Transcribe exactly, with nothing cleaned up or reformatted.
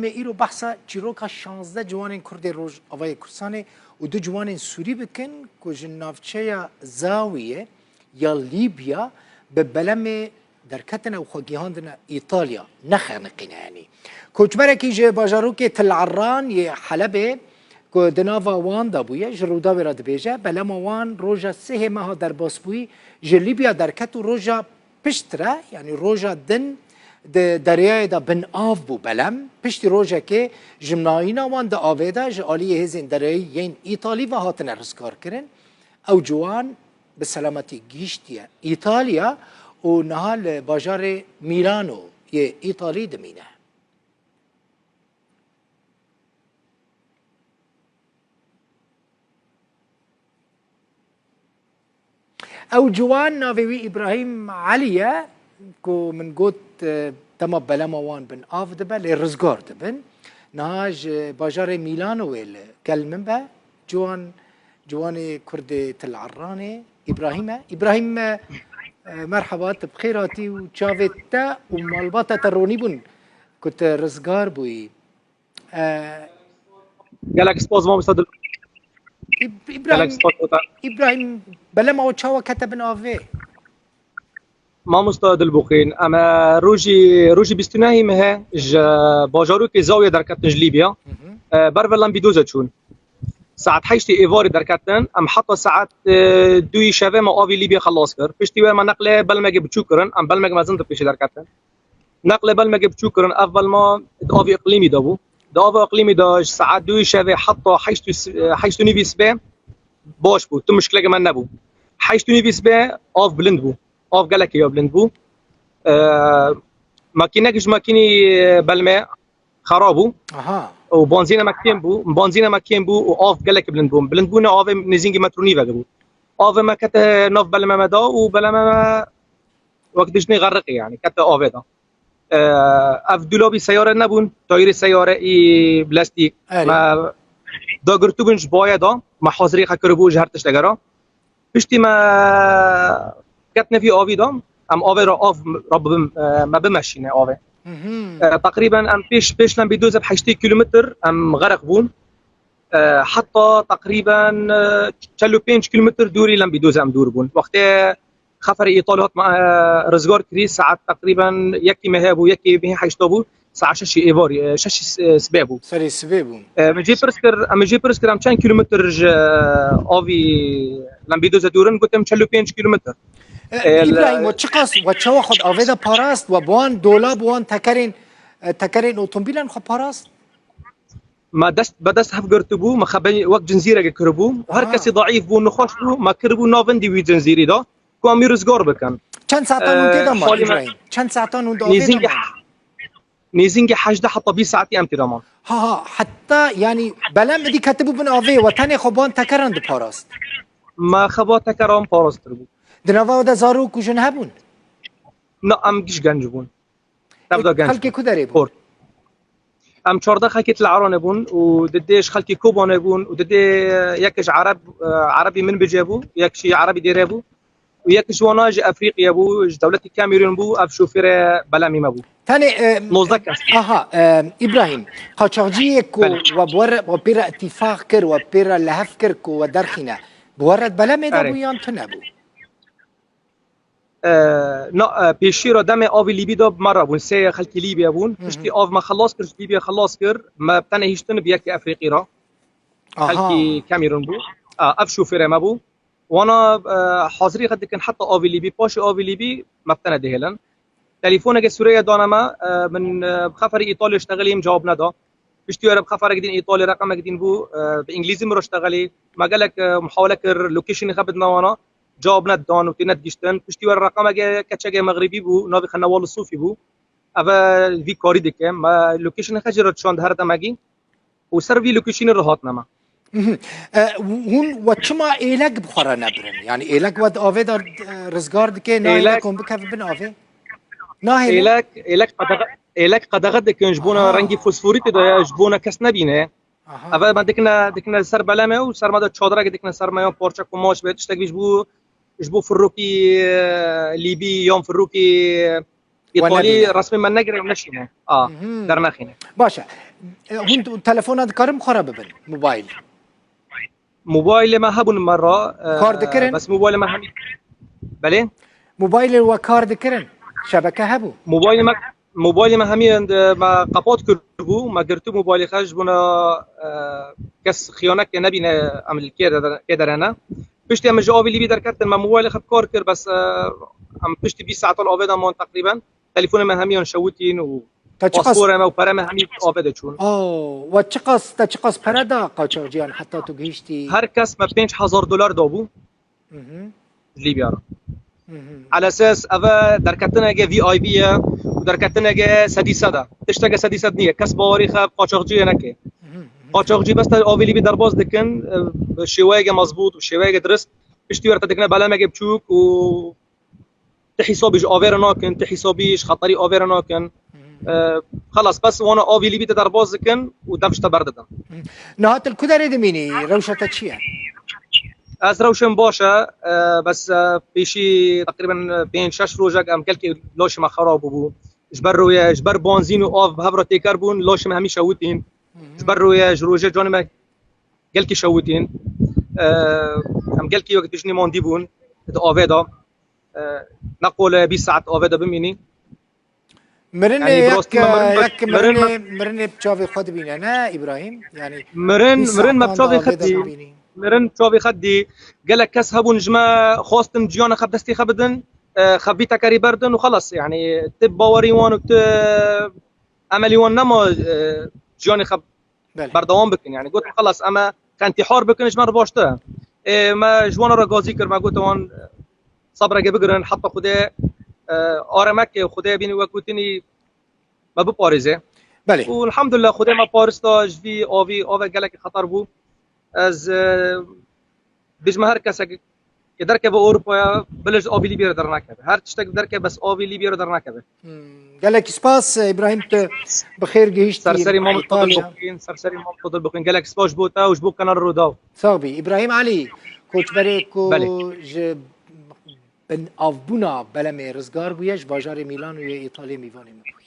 Em ê îro behsa çîroka şazdeh ciwanên Kurdê Rojavayê Kurdistanê û du ciwanên Sûrî bikin ku ji navçeya Zawiyê ya Lîbya bi belemê derketine û xwe gihandine Îtalya, nexeniqîne yanî. Koçberekî ji bajarokê Til Erran yê Helebê ku di nava wan de bûye, ji Rûdawê re dibêje, belema wan roja sihê meha derbasbûyî ji Lîbya derket û roja piştre, yanî roja din di deriyayê de bin av bû belem. Piştî rojekê jimnayîna wan di avê de ji aliyê hêzên deriyayî yên Îtalî ve hatine rizgarkirin. Ew ciwan bi selametî gihîştiye Îtalya û niha li bajarê Mîlano yê Îtalî dimîne. Ew ciwan navê wî Îbrahîm Elî ye, ku min got, e, dema belema wan bin av dibe, lê rizgar dibin. Niha ji bajarê Mîlanoyê li gel min be, ciwan, ciwanê Kurdê Til Erranê, Îbrahîm e. Îbrahîm, e, e, merheba, tu bi xêr hatî û çavê te û malbata te ronî bûn ku tu rizgar bûyî. E, Gelek spas mamosta Dil. Îb-, Gelek Îbrahîm, spas bota. Îbrahîm, belema we çawa kete bin avê? Mamosta Dilbixwîn, em, e, rojî, rojî bîst û nehê mehê ji bajarokê Zawiyê derketin ji Lîbya. Hı hı. E, ber ve Lambîdoze çûn. Saet heştê êvarê derketin, em heta saet, e, duyê şevê me avê Lîbya xelas kir. Piştî wê me neqlê belmegê biçûk kirin, em belmegê mezin di pêşê derketin. Neqlê belmegê biçûk kirin, ev belma di avê iqlîmî de bû. Di ava iqlîmî de ji saet duyê şevê heta heşt û s-, heşt û nîvî sibê baş bû, tu muşkileke me nebû. Heşt û nîvî sibê av bilind bû. Av gelekî ya bilind bû. E, makînek ji makînî belmê xera bû. Aha. Û banzîna me kêm bû, banzîna me kêm bû û av gelekî bilind bû. Bilindbûna avê nêzîngî metro nîvek bû. Avê me kete nav belmê me da û belmê me wek dijnê xeriqî, yanî kete avê de. Ev dûlabî seyare nebûn, tayîrê seyare î plastîk. Erê. Me dagirtibûn ji bayê de, me hazirî xwe kiribû ji her tiştekê re. Piştî me ketine vî avî de, em avê re av re bibim, e, me bimeşîne avê. Mhm. E, teqrîben em pêş, pêş Lambîdozê bi heştê kîlometr em xereq bûn. E, heta teqrîben, e, çel û pênc kîlometr dûrî Lambîdozê em dûr bûn. Wextê xeferê Îtalî hat me, e, rizgar kirî, saet teqrîben yekî mehê bû, yekî mehê heşta bû, saet şeşî êvarî, e, şeşî s-, e, sibê bû. Serê sibê bû. E, min jê pirs kir, em jê pirs kir, em çend kîlometr ji, e, avî Lambîdozê dûr in? Gotim çel û pênc kîlometr. E, E, Îbrahîm, le- we çiqas, we çawa xwe di avê de parast, we bi wan dolab, bi wan tekerên, e, tekerên otomobîlan xwe parast? Me dest, be dest hev girtibû, me xebeyî wek cincîrekê kiribû. Her Aha. kesî daîf bû, nexweş bû, me kiribû navendî wî cincîrî de, ku em wî rizgar bikin. Çend saetan hûn tê de Ee, man, xalî me Îbrahîm? Çend saetan hûn di avê de nêzîngî man? Nêzîngî hejdeh heta bîst saetî em tê de man. Ha, ha, heta, yanî, belem idî ketibû bin avê, we tenê xwe ban tekeran diparast? Me xwe ba tekeran parast kiribû. Di nava we de zarok û jin hebûn? Na, em giş genc bûn. Tev de genc Xelkê bûn. Ku derê bûn? Xort. Em çardeh xelkê Til Eranê bûn û didê ji xelkê Kobanê bûn û didê yek ji Ereb, e, Erebî min bicê bû, yek jî Erebî dêrê bû û yek ji wana ji Efrîqiyê bû, ji dewletî Kamerûn bû, ev şofêrê belemî me bû. Tenê, e, Nozdeh kes. Aha, e, Îbrahîm, qaçaxciyê ku Belê. we bi we re, we pê re îtîfaq kir, we pê re li hev kir ku we derxîne, bi we re di belemê de Erê. bû yan tune bû? E, na, e, pêşî re demê avê Lîbî de me re bûn, sê xelkî Lîbya bûn. Hı hı. Piştî av me xelas kir, ji Lîbya xelas kir, me bi tenê hiştin bi yekê Efrîqî re. Aha. Xelkî Kamerûn bû. A, ev şofêrê me bû. Wana, e, hazirî xwe dikin heta avê Lîbî, paşê avê Lîbî me bi tenê dihêlin. Telîfoneke Sûriyeyê dane me, e, min, e, bi xeferê Îtalya ştexilîm, cewab neda. Piştî were bi xeferek din Îtalya reqemek din bû, e, bi îngilîzî min re ştexilî. Me gelek, e, muhawele kir, locationê xwe bidime wana. Cewab nedidan û tê nedigihîştin. Piştî were reqemeke keçeke mexribî bû, navê xwe Newal Sofî bû. Ev e vî karî dike. Me locationê xwe jê re dişand her demekî. Û ser vî locationê re hatine me. Mhm. E, hûn we çima êlek bi xwe re nebirin? Yanî êlek we di avê de, e, rizgar dike, nayê Êlek êlek hûn bikevin bin avê? Nahêle? Êlek, êlek qedexe, êlek qedexe dikin ji bona Aha. rengî fosforîtê de ye, ji bona kes nebîne. Aha. Ev e me dikine, dikine ser belemê û ser me de çadireke dikine ser me, yan parçe kumaş be, tiştek vî ji bo, ji bo firokî, e, Lîbî yan firokî, e, We Îtalî nebîne. resmê me negire û neşîne. A, Mhm. dernexîne. Baş e. E, hûn telefona dikarin bi xwe re bibin, mobayl? Mobaylê me hebûn me re. e, Kar dikirin? Bes mobaylê me hemî. Belê. Mobaylê we kar dikirin? Şebeke hebû? Mobaylê me mobaylê me hemî e, me qepat kiribû, me girtî mobaylê xwe ji bona e, kes xiyaneke nebîne em li kê de- kê derene. Piştî em ji avê Lîbî derketin, me mobaylê xwe bi kar kir, bes e, em piştî bîst saetan avê de man teqrîben. Telefonê me hemiyan şewitîn û Te çiqas, pasporê me û pere me hemî avê de çûn. oh, we çiqas, te çiqas pere da qaçaxciyan heta tu gihiştî? Her kes me pênc hezar dolar dabû Mhm, ji Lîbya re. mhm. Alesas eve derketineke V I P ye û derketineke sedî sed e. Tişteke sedî sed niye. Kes bawerî xwe bi qaçaxciyê neke. Mhm, mhm. Qaçaxcî bes te avê Lîbî derbas dikin, e, bi şêweyeke mezbût, bi şêweyeke dirist. Piştî were te dikine belemeke biçûk û ti hîsabî ji avê re nakin, ti hîsabî ji xeterî avê re nakin. E, xelas, bes wana avê Lîbî te derbas dikin û dev ji te berdidin. Niha tu li ku derê dimînî? Rewşa te çi ye? Ez rewşem baş e, e, bes e, pêşî teqrîben pênc şeş rojek em gelkî laşê me xerab bûbû. Ji ber rûyê, ji ber banzîn û av bi hev re têker bûn, laşê me hemî şewitîn. Ji ber rûyê, ji rojê canê me gelkî şewitîn. E, em gelkî wek dijnî mandî bûn di avê de. E, neqole bîst saet avê de bimînî. Mirinê Yani, yek, rastî me mirin, yek mirin mirinê, mirinê bi çavê xwe dibîne, ne Îbrahîm? Yani Mirin, bîst mirin me bi saetan çavê de xwe avê de dî. dibînî. Mirin bi çavê xwe dî. Gelek kes hebûn ji me xwestin ciyana xwe bi destê xwe bidin. E, xwe vî tekerî berdin û xelas. Yani ti bawerî wan û ti emelî wan nema e, ciyanê xwe Belê. berdewam bikin. Yani gotin xelas em e xentîhar bikin ji me re baştir e. E, me ji wan re gazî kir, me gotin wan e, sebreke bigirin heta Xwedê e, aremeke Xwedê bînî wek gotinî me biparêze. Belê. Û elhamdulillah Xwedê me parista ji vî avî, ave gelekî xeter bû. Ez e, bijme her kesek ke derkeve Ewropaya, bile ji avî Lîbya re dernakeve. Her tiştek derke bes avî Lîbya re dernakeve. Hmm. Gelek spas, Îbrahîm, tu bi xêr gihiştî Serserî Mamut Fadil Îtalya. Bixwîn, serserî Mamut Fadil Bixwîn. Gelek spas ji bo te û ji bo Kanal Rûdaw. Sax bî. Îbrahîm Elî, koçberê ku Belê. ji bin avbûna belemê rizgar bûye, ji bajarê Mîlanoyê Îtalyê mîvanê min bû.